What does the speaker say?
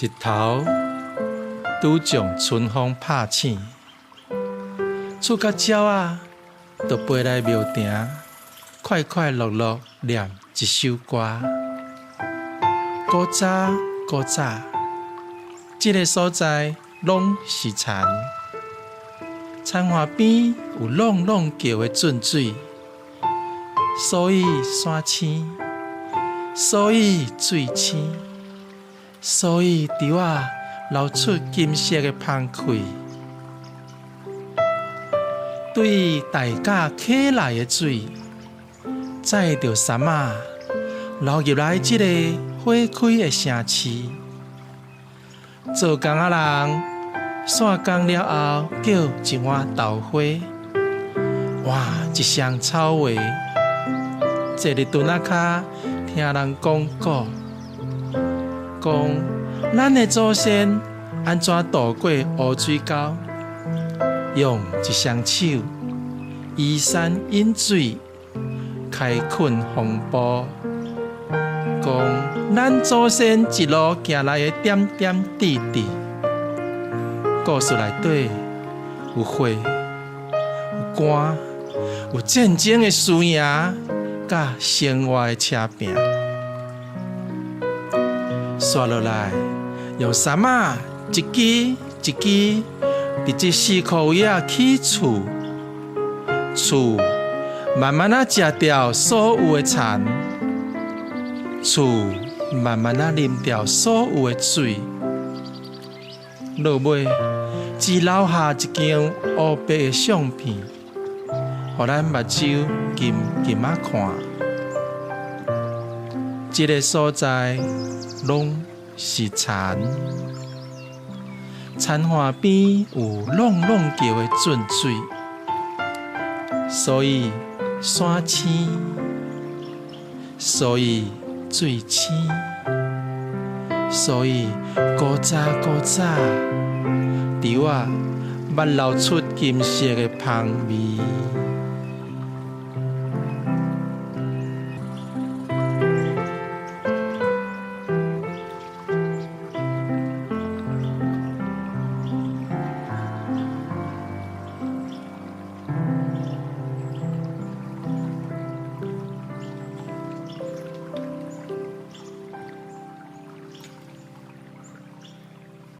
日頭拄將春風拍醒，觸角鳥仔就飛來廟埕，快快樂樂念一首歌。古早古早，這个所在攏是田，田岸邊有挵挵叫的圳水，所以山青，所以水清，所以稻仔流出金色的芳氣。對大甲溪來的水，載著杉仔流入來這個花開的城市。做工仔人散工了後，叫一碗豆花，換一雙草鞋，坐佇墩仔跤聽人講古，講咱的祖先按怎渡過烏水溝，用一雙手移山引水，開墾風暴。講咱祖先一路行來的點點滴滴，故事內底有血、有肝、有戰爭的輸贏，佮生活的車拼。煞落來，用杉仔一支一支，佇這四箍位仔起厝，厝慢慢仔食掉所有的田，厝慢慢仔啉掉所有的水，落尾只留下一張烏白的相片，予咱目睭緊緊仔看。這个所在攏是田，田岸邊有挵挵叫的圳水，所以山青，所以水清，所以古早古早，稻仔捌流出金色的芳味。